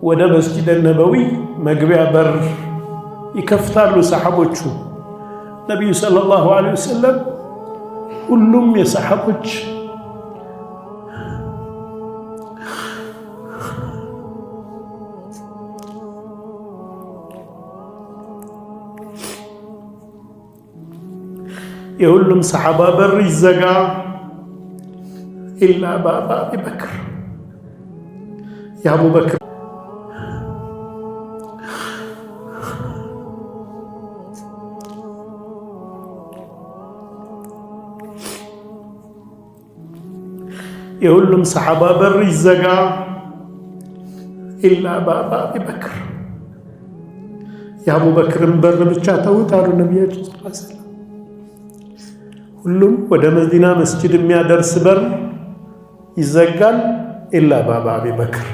ወደ መስጂድ ነበዊ መግቢያ በር ይከፍታሉ ሰሓቦቹ። ነቢዩ صلى الله عليه وسلم ሁሉም የሰሓቦች የሁሉም ሰሓባ በር ይዘጋ إلا باب أبي بكر፣ የአቡበክር የሁሉም ሰሓባ በር ይዘጋ إلا باب أبي بكر፣ የአቡበክርን በር ብቻ ተውት አሉ ነቢያችን صلى الله عليه وسلم። ሁሉም ወደ መዲና መስጂድ የሚያደርስ በር ይዘጋል إلا باب أبي بكر።